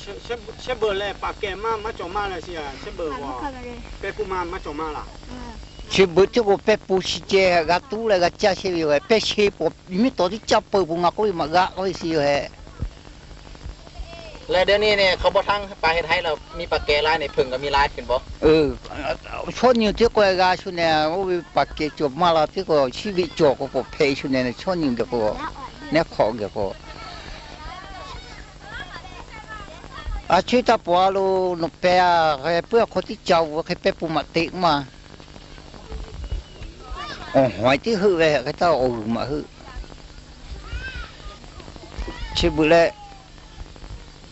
ဆဲ ဆဲ ဆဲဘၢၣ်လဲႉ ပၢ်ကဲမႃး မႃးၸွပ်ႇမႃးလႄႈ သီႇယႃႇ ဆဲဘၢၣ်ဝႃႈ ပႄႉပူႇမႃး မႃးၸွပ်ႇမႃးလႃႈ။ ဆဲဘၢၣ် ၸိူဝ်းၵေႃႈ ပႄႉပူႇ သီႇၸႄႈ ၵႃႈတူႈလႄႈ ၵႃႈၸႃႉ သီႇယႃႇ ပႄႉသီႇ ပေႃးမီးတေႃႇတီႈၸပ်း ပႄႉပူႇမႃးၵေႃႈ မႃးၵႃႈၵေႃႈ သီႇယႃႇ။ ແລະ ດຽວນີ້ນີ້ ເຂົາບໍ່ທັງປາເຮັດໄຮ່ແລ້ວ ມີປາແກຫຼາຍນີ້ ເຜິ້ງກໍມີຫຼາຍຂຶ້ນບໍ່? ເອີ ຊອນຢູ່ທີ່ກວຍກາຊຸແນ ໂອ້ຍ ປາເກຈົບມາລາວທີ່ກໍຊີວິດຈໍກໍກໍເພຊຸແນ ຊອນຢູ່ດຽວກໍແນຂອງດຽວກໍ ອາຊີຕາປວາໂລ ນົກແປ ເພື່ອຄົນທີ່ເຈົ້າ ໃຫ້ແປປູມາຕິກມາ ໂອ້ ຫອຍທີ່ຫຶແວ ເຂົາເຈົ້າເອົາມາຫຶ ຊິບຸແລ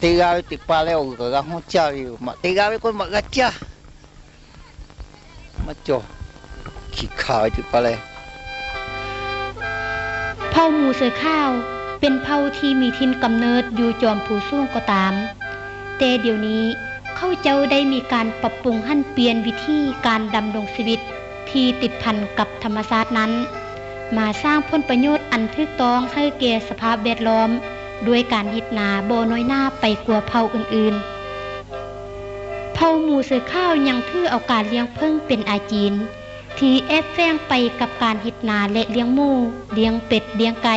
ຕິກາໄວ້ຕິກປາແລ້ວກໍຫູຈັກຢູ່ ມາຕິກາໄວ້ກ່ອນ ມາກະຈາ ມາເຈາະຂີ້ຂ້າໄວ້ຕິປາແລ. ເຜົ່າໝູເສືອຂາວເປັນເຜົ່າທີ່ມີຖິ່ນກຳເນີດຢູ່ຈອມພູສູງກໍຕາມ, ແຕ່ດຽວນີ້ເຂົາເຈົ້າໄດ້ມີການປັບປຸງຫັນປ່ຽນວິທີການດຳລົງຊີວິດທີ່ຕິດພັນກັບທຳມະຊາດນັ້ນ ມາສ້າງຜົນປະໂຫຍດອັນຖືກຕ້ອງໃຫ້ແກ່ສະພາບແວດລ້ອມ ດ້ວຍການເຮັດນາບໍ່ນ້ອຍໜ້າໄປກວ່າເຜົ່າອື່ນໆ. ເຜົ່າໝູເສືອຂາວຍັງຖືເອົາການລ້ຽງເຜິ້ງເປັນອາຈີນ ທີ່ແອບແຝງໄປກັບການເຮັດນາ ແລະ ລ້ຽງໝູ, ລ້ຽງເປັດ, ລ້ຽງໄກ່.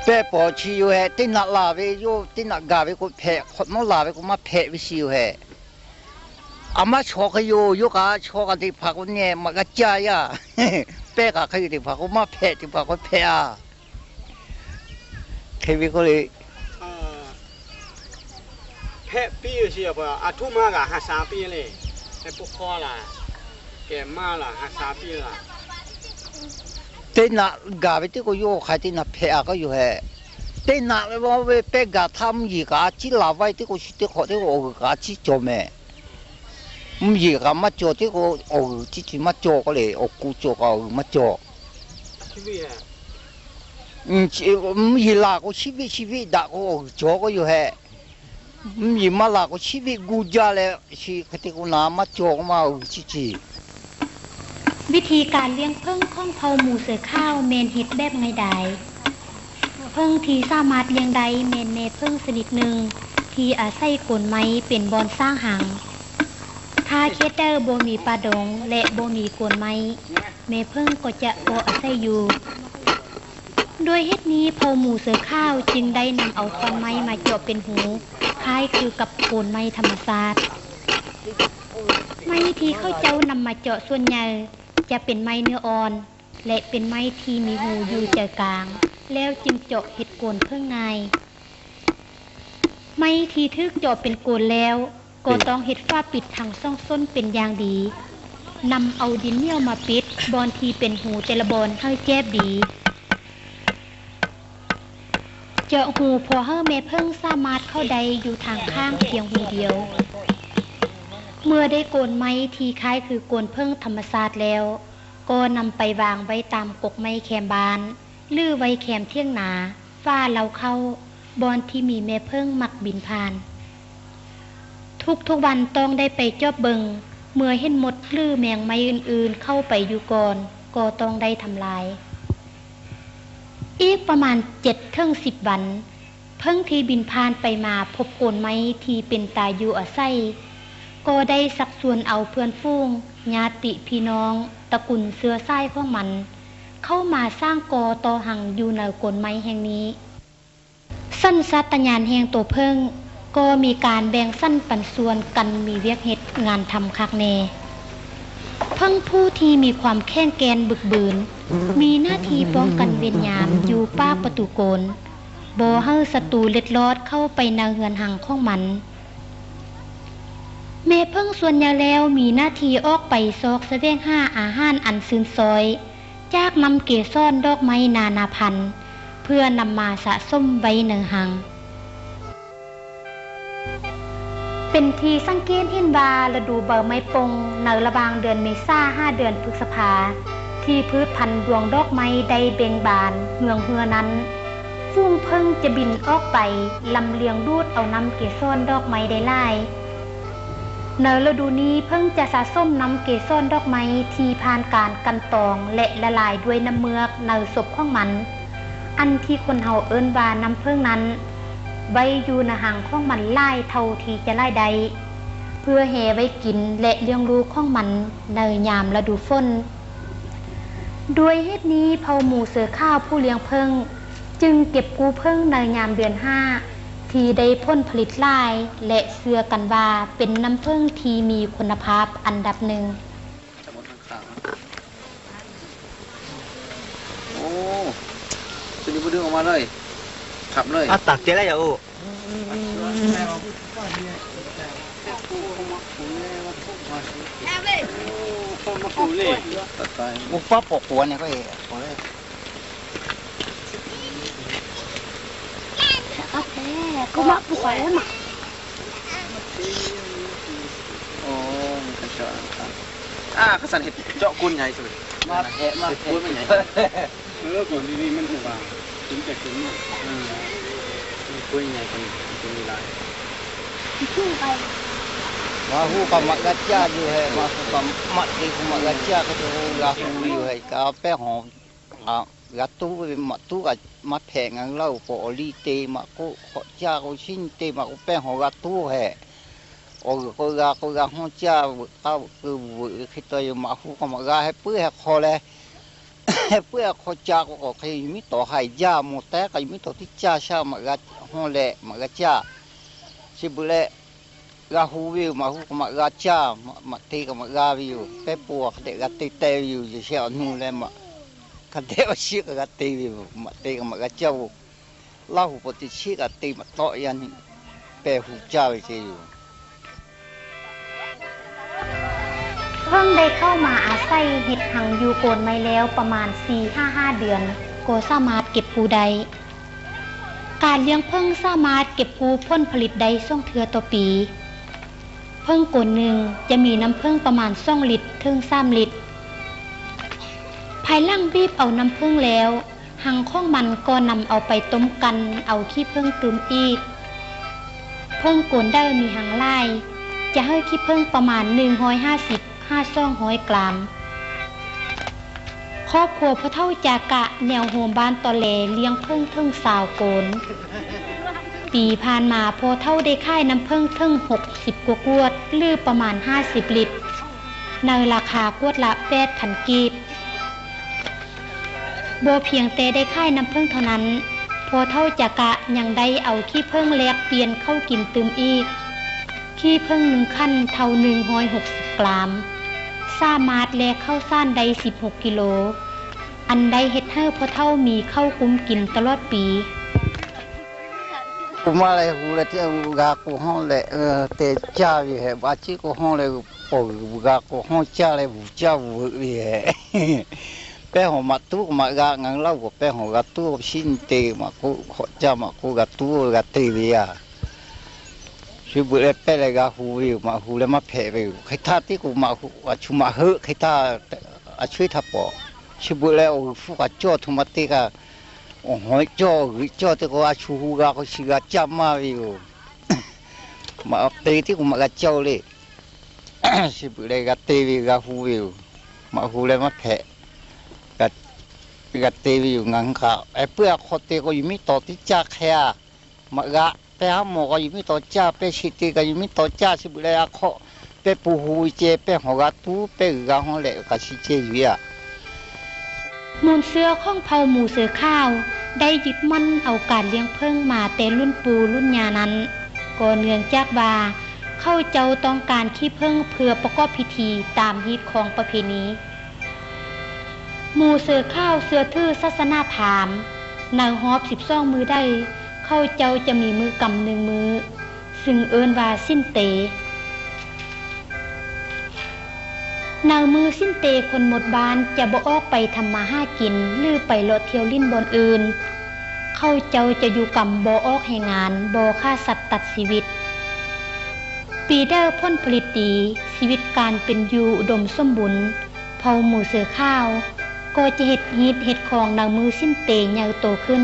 ແປະປໍຊີຢູ່ແຮະ, ຕິນະລາເວໂຍ, ຕິນະກາເວໂກແພະ, ຂອດມອລາເວໂກມາແພະວິຊີຢູ່ແຮະ. ອາມາຊອກກະໂຍ, ໂຍກາຊອກກະຕິຜັກວັນແນມາກະຈາຍາ. ແປະກະຄະຢູ່ຕິຜັກ, ມາແພະຕິຜັກ, ແພະອາ. ເຄວິໂກເລ ເອີ ແພະປີຊິອະ ອາທຸມາກະຫ້າສາປີເລ ໃຫ້ປຸກຄໍລະ ແກມມາລະຫ້າສາປີລະ. ເຕນະກາເວຕິໂກໂຍ ໄຄຕິນະແພະອາກໍຢູ່ແຮ ເຕນະເວເວເປກາທຳຢີກາຈິລາໄວຕິໂກຊິຕິໂຄຕິໂກໂອກາຈິໂຈແມ ມະຢີກາມະໂຈຕິໂກໂອຈິຈິມະໂຈກໍເລ ໂອກູໂຈກໍມະໂຈ. ອືມ ຊິ ອືມ ຊິລາໂກຊີວິ ຊີວິດາໂກໂອໂຈກໍຢູ່ແຮ ອືມ ຍິມາລາໂກຊີວິດກູຈາແລ ຊິຄະຕິກຸນາມາໂຈມາຊິຈິ. ວິທີການລ້ຽງເຜິ້ງຂອງເຜົ່າໝູເສືອຂາວແມ່ນເຮັດແບບງ່າຍດາຍ. ເຜິ້ງທີ່ສາມາດລ້ຽງໄດ້ແມ່ນແມ່ເຜິ້ງຊະນິດໜຶ່ງທີ່ອາໄສໂກນໄມ້ເປັນບ່ອນສ້າງຮັງ. ຖ້າເຂດໃດບໍ່ມີປ່າດົງ ແລະ ບໍ່ມີໂກນໄມ້, ແມ່ເຜິ້ງກໍຈະບໍ່ອາໄສຢູ່. ດ້ວຍເຫດນີ້ ເຜົ່າໝູເສືອຂາວຈຶ່ງໄດ້ນຳເອົາທ່ອນໄມ້ມາເຈາະເປັນຮູ ຄ້າຍຄືກັບໂກນໄມ້ທຳມະຊາດ. ໄມ້ທີ່ເຂົາເຈົ້ານຳມາເຈາະສ່ວນໃຫຍ່ຈະເປັນໄມ້ເນື້ອອ່ອນ ແລະ ເປັນໄມ້ທີ່ມີຮູຢູ່ໃຈກາງ ແລ້ວຈຶ່ງເຈາະເຮັດໂກນເຜິ້ງງ່າຍ. ໄມ້ທີ່ຖືກເຈາະເປັນໂກນແລ້ວ ກໍຕ້ອງເຮັດຝາປິດທັງສອງສົ້ນເປັນຢ່າງດີ, ນຳເອົາດິນໜຽວມາປິດບ່ອນທີ່ເປັນຮູແຕ່ລະບ່ອນໃຫ້ແຈບດີ. ເຈາະຮູພໍໃຫ້ແມ່ເຜິ້ງສາມາດເຂົ້າໄດ້ຢູ່ທາງຂ້າງພຽງຮູດຽວ. ເມື່ອໄດ້ໂກນໄມ້ທີ່ຄ້າຍຄືໂກນເຜິ້ງທຳມະຊາດແລ້ວ, ກໍນຳໄປວາງໄວ້ຕາມກົກໄມ້ແຄມບ້ານ ຫຼື ໄວ້ແຄມຖຽງນາ, ຝາເລົ້າເຂົ້າ, ບ່ອນທີ່ມີແມ່ເຜິ້ງມັກບິນຜ່ານ. ທຸກໆວັນຕ້ອງໄດ້ໄປຈອບເບິ່ງ, ເມື່ອເຫັນມົດ ຫຼື ແມງໄມ້ອື່ນໆເຂົ້າໄປຢູ່ກ່ອນ, ກໍຕ້ອງໄດ້ທຳລາຍ. ອີກປະມານເຈັດເຖິງສິບວັນ, ເຜິ້ງທີ່ບິນຜ່ານໄປມາພົບໂກນໄມ້ທີ່ເປັນຕາຢູ່ອາໄສ, ກໍໄດ້ຊັກຊວນເອົາເພື່ອນຝູງ, ຍາດຕິພີ່ນ້ອງ, ຕະກຸນເຊື້ອສາຍຂອງມັນ ເຂົ້າມາສ້າງກໍຕໍ່ຮັງຢູ່ໃນໂກນໄມ້ແຫ່ງນີ້. ສັນຊາດຕະຍານແຫ່ງໂຕເຜິ້ງກໍມີການແບ່ງສັນປັນສ່ວນກັນມີວຽກເຮັດງານທຳຄັກແນ່. ເຜິ້ງຜູ້ທີ່ມີຄວາມແຂງແກ່ນບຶກບືນ ມີໜ້າທີ່ປ້ອງກັນເວນຍາມຢູ່ປາກປະຕູໂກນ, ບໍ່ໃຫ້ສັດຕູເລັດລອດເຂົ້າໄປໃນເຮືອນຮັງຂອງມັນ. ແມ່ເຜິ້ງສ່ວນໃຫຍ່ແລ້ວມີໜ້າທີ່ອອກໄປຊອກສະແຫວງຫາອາຫານອັນຊື່ນຊ້ອຍ ຈາກນ້ຳເກສອນດອກໄມ້ນານາພັນ ເພື່ອນຳມາສະສົມໄວ້ໃນຮັງ. ເປັນທີ່ສັງເກດເຫັນວ່າ ລະດູໃບໄມ້ປົ່ງໃນລະຫວ່າງເດືອນເມສາຫາເດືອນພຶດສະພາ ທີ່ພືດພັນດວງດອກໄມ້ໄດ້ເບັ່ງບານເຮືອງເຮືອນັ້ນ, ຝູງເຜິ້ງຈະບິນອອກໄປລຳລຽງດູດເອົານ້ຳເກສອນດອກໄມ້ໄດ້ຫຼາຍ. ໃນລະດູນີ້ເຜິ້ງຈະສະສົມນ້ຳເກສອນດອກໄມ້ທີ່ຜ່ານການກັ່ນຕອງ ແລະ ລະລາຍດ້ວຍນ້ຳເມືອກໃນສົບຂອງມັນ, ອັນທີ່ຄົນເຮົາເອີ້ນວ່ານ້ຳເຜິ້ງນັ້ນ, ໄວ້ຢູ່ໃນຮັງຂອງມັນຫຼາຍເທົ່າທີ່ຈະຫຼາຍໄດ້, ເພື່ອແຮ່ໄວ້ກິນ ແລະ ລ້ຽງລູກຂອງມັນໃນຍາມລະດູຝົນ. ດ້ວຍເຫດນີ້ ເຜົ່າໝູເສືອຂາວຜູ້ລ້ຽງເຜິ້ງຈຶ່ງເກັບກູ້ເຜິ້ງໃນຍາມເດືອນຫ້າ ທີ່ໄດ້ຜົນຜະລິດຫຼາຍ ແລະ ເຊື່ອກັນວ່າເປັນນ້ຳເຜິ້ງທີ່ມີຄຸນນະພາບອັນດັບໜຶ່ງ. ໂອ້ ຕົວນີ້ບໍ່ດຶງອອກມາເລີຍ ຂັບເລີຍ ເອົາຕັກເຈໄລໂອ ໂອ້ ປາປອກຫົວນີ້ກໍເອ ໂອ້ ມາປູກໄວ້ແລ້ວມາ ອໍ ອ່າ ຄັນຊັ້ນເຮັດເຈາະກົ້ນໃຫຍ່ສຸດ ມາແພະ ມາແພະ ເຮັດກ້ວນມັນໃຫຍ່ ເອີ ກ້ອນນີ້ມັນຮູ້ວ່າເປັນແຕ່ກ້ວນມັນ ເອີ ກ້ວນໃຫຍ່ກວ່ານີ້ມັນມີຫຼາຍ ມາຮູ້ກະໝາກກະຈາຢູ່ໃຫ້ ມາຮູ້ກະໝາກເຕກະໝາກກະຈາກະໂຕລາຮູ້ຢູ່ໃຫ້ກະແປຫອມ ອາ ກາຕູ ມາຕູກະມາແພງອັງເລົ່າ ປອລີເຕ ມາໂກເຄາະຈາໂກຊິນເຕ ມາໂກແປງຫໍກາຕູແຮ ອອກກະກາ ກາຮໍຈາ ເວີກາເກີເວີເຄຕອຍ ມາຮູ້ກະມາກາໃຫ້ປື້ໃຫ້ຄໍແລ ໃຫ້ປື້ໃຫ້ຄໍຈາກ ກະເຄຍມີຕໍ່ໃຫ້ຢາໝໍແຕກ ກະມີຕໍ່ຕິຈາຊາ ມາກາຫໍແລ ມາກາຈາ ຊິບຸແລ ກາຮູ້ວິວ ມາຮູ້ກະມາກາຈາ ມາເຕກະມາກາວິວ ແປປົວ ຄະເຕກະເຕແຕວິວ ຈະເຊອະນູແລ ມາຄະເຕອະຊິກະເຕວິວ ມາເຕກະມາກາຈາ ລາຫູປະຕິຊິກະເຕມາເຕາະຍານ ແປຫູຈາວິເຕວິວ. ເພິ່ງໄດ້ເຂົ້າມາອາໄສເຮັດຮັງຢູ່ໂກນໄມ້ແລ້ວປະມານສີ່ຫາຫ້າເດືອນ ກໍສາມາດເກັບປູໄດ້. ການລ້ຽງເຜິ້ງສາມາດເກັບກູ້ຜົນຜະລິດໄດ້ສອງເທື່ອຕໍ່ປີ. ເຜິ້ງໂກນໜຶ່ງຈະມີນ້ຳເຜິ້ງປະມານສອງລິດເຖິງສາມລິດ. ພາຍຫຼັງບີບເອົານ້ຳເຜິ້ງແລ້ວ, ຮັງຂອງມັນກໍນຳເອົາໄປຕົ້ມກັ່ນເອົາຂີ້ເຜິ້ງຕື່ມອີກ. ເຜິ້ງໂກນເດີມີຮັງຫຼາຍ, ຈະໃຫ້ຂີ້ເຜິ້ງປະມານໜຶ່ງຮ້ອຍຫ້າສິບ ຫາສອງຮ້ອຍກຣາມ. ຄອບຄົວພໍ່ເຖົ້າຈາກະ ແນວໂຮມບ້ານຕໍແລ ລ້ຽງເຜິ້ງເຖິງຊາວໂກນ. ປີຜ່ານມາ ພໍ່ເຖົ້າໄດ້ຂາຍນ້ຳເຜິ້ງເຖິງຫົກສິບກວ່າກວດ ຫຼື ປະມານຫ້າສິບລິດ ໃນລາຄາກວດລະແປດພັນກີບ. ບໍ່ພຽງແຕ່ໄດ້ຂາຍນ້ຳເຜິ້ງເທົ່ານັ້ນ, ພໍ່ເຖົ້າຈາກະຍັງໄດ້ເອົາຂີ້ເຜິ້ງແລກປ່ຽນເຂົ້າກິນຕື່ມອີກ. ຂີ້ເຜິ້ງໜຶ່ງຂັນເທົ່າໜຶ່ງຮ້ອຍຫົກສິບກຣາມ, ສາມາດແລກເຂົ້າສານໄດ້ສິບຫົກກິໂລ, ອັນໄດ້ເຮັດໃຫ້ພໍ່ເຖົ້າມີເຂົ້າກຸ້ມກິນຕະຫຼອດປີ. ກູມາໄລຫູແລະ ເທວກາກູຮອງແລະ ເອີ ເຕຈາວິແຮ ບາຈິກູຮອງແລະ ໂອ ກາກູຮອງຈາແລະ ວູຈາເວີວິແຮ ແປຫອມມາຕູມາກາງັງລາວ ແປຫອມກາຕູຊິນເຕມາກູເຄາະຈາມາກູກາຕູກາເຕວິອາ ຊິບຸແລແປແລກາຫູວິວມາຫູແລມາແພະວິວ ໄຄທາຕິກູມາຫູອາຊຸມາເຮີ ໄຄທາອາຊຸຍທາປອ ຊິບຸແລໂອ ຟູກາຈໍທຸມາຕິກາ ໂອ ຫອຍຈໍ ກຶຈໍ ເຕໂກອາຊູກາ ໂກຊິກາຈາມາວິວ ມາເຕຕິໂກມາກາເຈົ້າເລ ຊິບເລກາເຕວິກາຫູວິວ ມາຫູແລມາແພະ ກາ ກາເຕວິຢູ່ງັງຄາ ແອເປືອຄອເຕໂກຢູ່ມິໂຕຕິຈາແຄ ມາກາ ແປຫາໝໍກໍຢູ່ມິໂຕຈາ ແປຊິເຕກໍຢູ່ມິໂຕຈາ ຊິບເລອາເຄາະ ແປປູຫູເຈ ແປຫໍກາຕູ ແປກາຫໍແລະກາຊິເຈຢູ່ອາ. ມູນເຊື້ອຂອງເຜົ່າໝູເສືອຂາວ ໄດ້ຍຶດໝັ້ນເອົາການລ້ຽງເຜິ້ງມາແຕ່ລຸ້ນປູ່ລຸ້ນຍ່ານັ້ນ, ກໍເນື່ອງຈາກວ່າເຂົາເຈົ້າຕ້ອງການຂີ້ເຜິ້ງເພື່ອປະກອບພິທີຕາມຮີດຄອງປະເພນີ. ໝູເສືອຂາວເຊື່ອຖືສາສະໜາພາມ, ໃນຮອບສິບສອງມື້ໄດ້ ເຂົາເຈົ້າຈະມີມື້ກຳໜຶ່ງມື້ ຊຶ່ງເອີ້ນວ່າສິນເຕ. ໃນມື້ສິນເຕ ຄົນໝົດບ້ານຈະບໍ່ອອກໄປທຳມາຫາກິນ ຫຼື ໄປເລາະທ່ຽວຫຼິ້ນບ່ອນອື່ນ. ເຂົາເຈົ້າຈະຢູ່ກຳ ບໍ່ອອກແຮງງານ, ບໍ່ຂ້າສັດຕັດຊີວິດ. ປີໃດຜົນຜະລິດດີ, ຊີວິດການເປັນຢູ່ອຸດົມສົມບູນ, ເຜົ່າໝູເສືອຂາວກໍຈະເຮັດຮີດເຮັດຄອງໃນມື້ສິນເຕໃຫຍ່ໂຕຂຶ້ນ.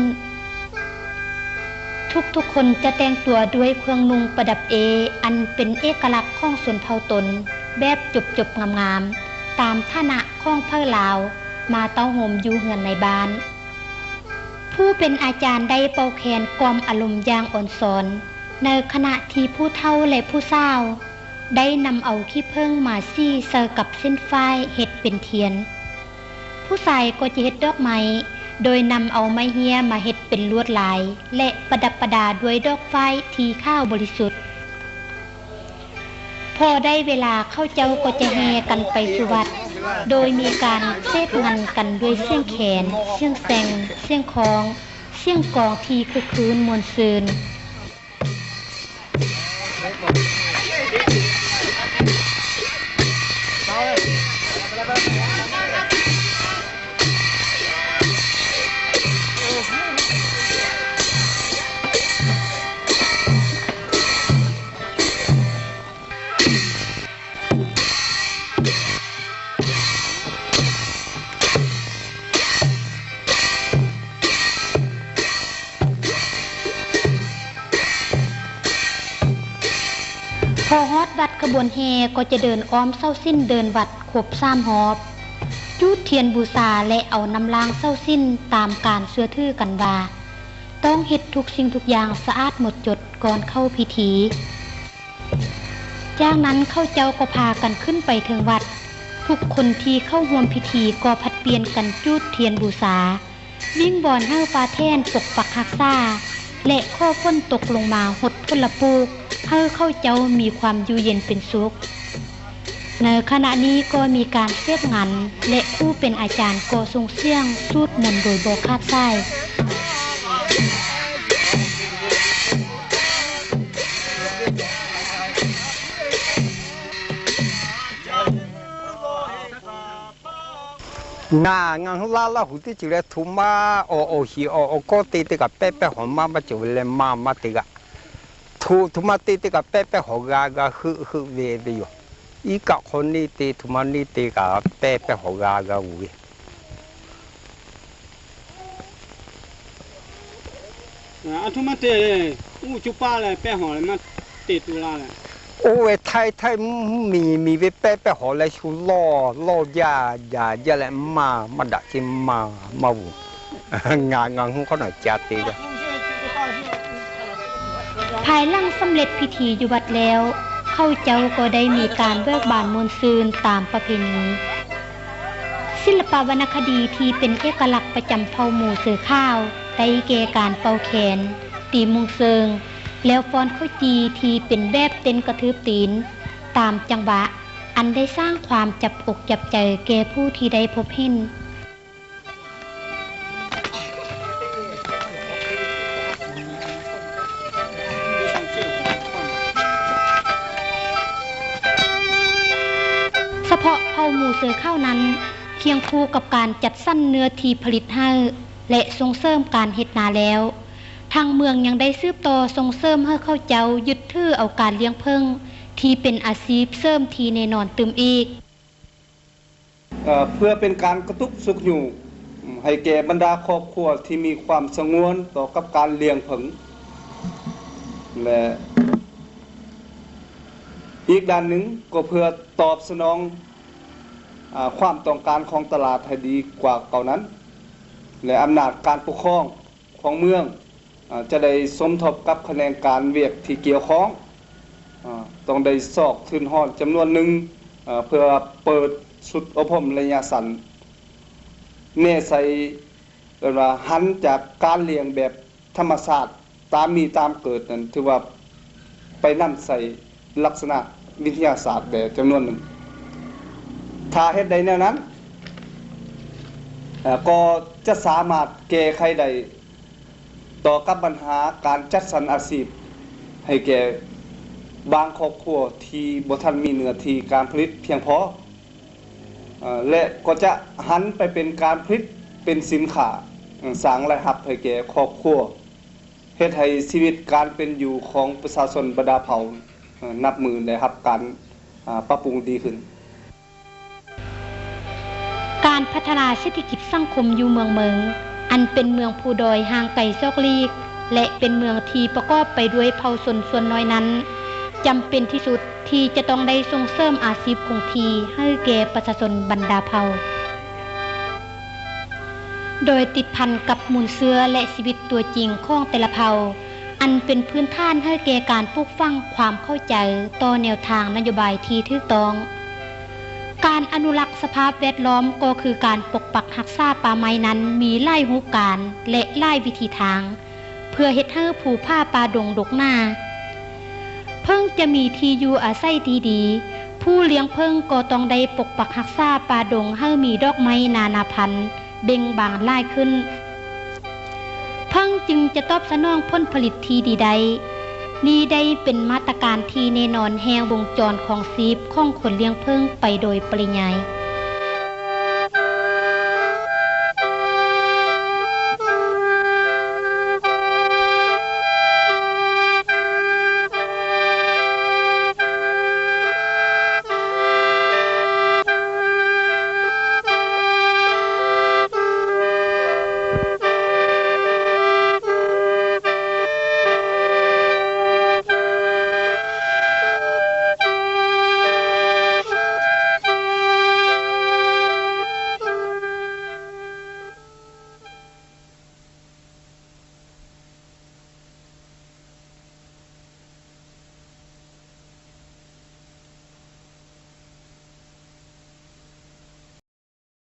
ທຸກໆຄົນຈະແຕ່ງຕົວດ້ວຍເຄື່ອງນຸ່ງປະດັບເອ ອັນເປັນເອກະລັກຂອງຊົນເຜົ່າຕົນ ແບບຈົບໆງາມໆ ຕາມຖານະຂອງໃຜລາວ ມາເຕົ້າໂຮມຢູ່ເຮືອນໃນບ້ານ. ຜູ້ເປັນອາຈານໄດ້ເປົ່າແຄນກ່ອມອາລົມຢ່າງອ່ອນຊອນ, ໃນຂະນະທີ່ຜູ້ເຖົ້າ ແລະ ຜູ້ສາວ ໄດ້ນຳເອົາຂີ້ເຜິ້ງມາສີໃສ່ກັບເສັ້ນຝ້າຍເຮັດເປັນທຽນ. ຜູ້ຊາຍກໍຈະເຮັດດອກໄມ້ ໂດຍນຳເອົາໄມ້ເຮ້ຍມາເຮັດເປັນລວດລາຍ ແລະ ປະດັບປະດາດ້ວຍດອກຝ້າຍທີ່ຂາວບໍລິສຸດ. ພໍໄດ້ເວລາ ເຂົາເຈົ້າກໍຈະແຫ່ກັນໄປສູ່ວັດ ໂດຍມີການເສບງຳກັນດ້ວຍສຽງແຄນ, ສຽງແຊງ, ສຽງຄ້ອງ, ສຽງກອງທີ່ຄຶກຄື້ນມ່ວນຊື່ນ. ເ ວັດຂະບວນແຫ່ກໍຈະເດີນອ້ອມເສົາສິນເດີ່ນວັດຄົບສາມຮອບ, ຈູດທຽນບູຊາ ແລະ ເອົານ້ຳລ້າງເສົາສິນ. ຕາມການເຊື່ອຖືກັນວ່າ ຕ້ອງເຮັດທຸກສິ່ງທຸກຢ່າງສະອາດໝົດຈົດກ່ອນເຂົ້າພິທີ. ຈາກນັ້ນເຂົາເຈົ້າກໍພາກັນຂຶ້ນໄປເທິງວັດ. ທຸກຄົນທີ່ເຂົ້າຮ່ວມພິທີກໍຜັດປ່ຽນກັນຈູດທຽນບູຊາ, ວິງວອນໃຫ້ຟ້າແຖນປົກປັກຮັກສາ ແລະ ຂໍຝົນຕົກລົງມາຫົດຜົນລະປູກ ໃຫ້ເຂົາເຈົ້າມີຄວາມຢູ່ເຢັນເປັນສຸກ. ໃນຂະນະນີ້ກໍມີການເສບງານ ແລະ ຜູ້ເປັນອາຈານກໍສົ່ງສຽງສູດມົນໂດຍບໍ່ຂາດສາຍ. ນາງາງລາລາຫູຕິຈິແລ ທຸມາ ອໍ ອໍ ຮີ ອໍ ອໍ ກໍເຕເຕກະແປະແປະ ຫອມມາ ມາເຈີເວແລ ມາ ມາເຕກະ ທຸ ທຸມາເຕເຕກະແປະແປະ ຫອກາກາ ຫຶ ຫຶ ເວ ເວ ຢູ່ ອີກະ ຂໍນີເຕ ທຸມານີເຕກະແປະແປະ ຫອກາກາ ຫູ ເວ. ອາ ອາທຸມາເຕ ອູຈຸປາແລ ແປະຫອແລ ມາເຕຕຸລາແລ. ໂອເວ ໄທ ໄທ ມີ ມີເວ ແປະແປະ ຫອແລ ຊູ ລໍ ລໍ ຢາ ຢາ ຢາແລ ມາ ມາດະ ຈິ ມາ ມາ ຫູ ງາ ງາ ຫູ ເຂົາໜ້ອຍ ຈາເຕ ຈາ. ພາຍຫຼັງສຳເລັດພິທີຢູ່ວັດແລ້ວ, ເຂົາເຈົ້າກໍໄດ້ມີການເບີກບານມ່ວນຊື່ນຕາມປະເພນີ. ສິລະປະວັນນະຄະດີທີ່ເປັນເອກະລັກປະຈຳເຜົ່າໝູ່ເສືອຂາວ ໄດ້ແກ່ການເປົ່າແຄນ, ຕີມຸງເຊີງ ແລ້ວຟ້ອນເຂົ້າຈີ່ທີ່ເປັນແບບເຕັ້ນກະທືບຕີນຕາມຈັງຫວະ, ອັນໄດ້ສ້າງຄວາມຈັບອົກຈັບໃຈແກ່ຜູ້ທີ່ໄດ້ພົບເຫັນ. ສະເພາະເຜົ່າໝູ່ເສືອຂາວນັ້ນ, ຄຽງຄູ່ກັບການຈັດສັນເນື້ອທີ່ຜະລິດໄຮ່ ແລະ ສົ່ງເສີມການເຮັດນາແລ້ວ, ທາງເມືອງຍັງໄດ້ສືບຕໍ່ສົ່ງເສີມໃຫ້ເຂົາເຈົ້າຍຶດຖືເອົາການລ້ຽງເຜິ້ງ ທີ່ເປັນອາຊີບເສີມທີ່ແນ່ນອນຕື່ມອີກ. ເອີ ເພື່ອເປັນການກະຕຸກຊຸກຍູ້ ໃຫ້ແກ່ບັນດາຄອບຄົວທີ່ມີຄວາມສະຫງວນຕໍ່ກັບການລ້ຽງເຜິ້ງ ແລະ ອີກດ້ານໜຶ່ງກໍເພື່ອຕອບສະໜອງ ອາ ຄວາມຕ້ອງການຂອງຕະຫຼາດໃຫ້ດີກວ່າເກົ່ານັ້ນ ແລະ ອຳນາດການປົກຄອງຂອງເມືອງ ອາ ຈະໄດ້ສົມທົບກັບຂະແໜງການວຽກທີ່ກ່ຽວຂ້ອງ, ອາ ຕ້ອງໄດ້ຊອກທຶນຮອນຈຳນວນໜຶ່ງ ອາ ເພື່ອເປີດຊຸດອົບຮົມໄລຍະສັ້ນ ແນໃສ່ ເອີ້ນວ່າຫັນຈາກການລ້ຽງແບບທຳມະຊາດຕາມມີຕາມເກີດນັ້ນ ຖືວ່າໄປນຳໃສ່ ລັກສະນະວິທະຍາສາດແດ່ຈຳນວນໜຶ່ງ. ຖ້າເຮັດໄດ້ແນວນັ້ນ, ເອີ່, ກໍຈະສາມາດແກ້ໄຂໄດ້ຕໍ່ກັບບັນຫາການຈັດສັນອາຊີບໃຫ້ແກ່ບາງຄອບຄົວທີ່ບໍ່ທັນມີເນື້ອທີ່ການຜະລິດພຽງພໍ, ເອີ່, ແລະ ກໍຈະຫັນໄປເປັນການຜະລິດເປັນສິນຄ້າ, ເອີ່, ສ້າງລາຍຮັບໃຫ້ແກ່ຄອບຄົວ. ເຮັດໃຫ້ຊີວິດການເປັນຢູ່ຂອງປະຊາຊົນບັນດາເຜົ່າ ເອີ່ ນັບມື້ໄດ້ຮັບການ ອາ ປັບປຸງດີຂຶ້ນ. ການພັດທະນາເສດຖະກິດສັງຄົມຢູ່ເມືອງເມິງ ອັນເປັນເມືອງພູດອຍຫ່າງໄກສອກຫຼີກ ແລະ ເປັນເມືອງທີ່ປະກອບໄປດ້ວຍເຜົ່າຊົນສ່ວນນ້ອຍນັ້ນ, ຈຳເປັນທີ່ສຸດ ທີ່ຈະຕ້ອງໄດ້ສົ່ງເສີມອາຊີບຄົງທີ່ໃຫ້ແກ່ປະຊາຊົນບັນດາເຜົ່າ, ໂດຍຕິດພັນກັບມູນເຊື້ອ ແລະ ຊີວິດຕົວຈິງຂອງແຕ່ລະເຜົ່າ, ອັນເປັນພື້ນຖານໃຫ້ແກ່ການປູກຝັງຄວາມເຂົ້າໃຈຕໍ່ແນວທາງນະໂຍບາຍທີ່ຖືກຕ້ອງ. ການອະນຸລັກສະພາບແວດລ້ອມກໍຄືການປົກປັກຮັກສາປ່າໄມ້ນັ້ນມີຫຼາຍຮູບການ ແລະ ຫຼາຍວິທີທາງ. ເພື່ອເຮັດໃຫ້ພູຜາປ່າດົງດົກໜາ. ເຜິ້ງຈະມີທີ່ຢູ່ອາໄສທີ່ດີ, ຜູ້ລ້ຽງເຜິ້ງກໍຕ້ອງໄດ້ປົກປັກຮັກສາປ່າດົງໃຫ້ມີດອກໄມ້ນານາພັນເບັ່ງບານຫຼາຍຂຶ້ນ, ເຜິ້ງຈຶ່ງຈະຕອບສະໜອງຜົນຜະລິດທີ່ດີໄດ້. ນີ້ໄດ້ເປັນມາດຕະການທີ່ແນ່ນອນແຫ່ງວົງຈອນຂອງຊີບຂອງຄົນລ້ຽງເຜິ້ງໄປໂດຍປະລິຍາຍ.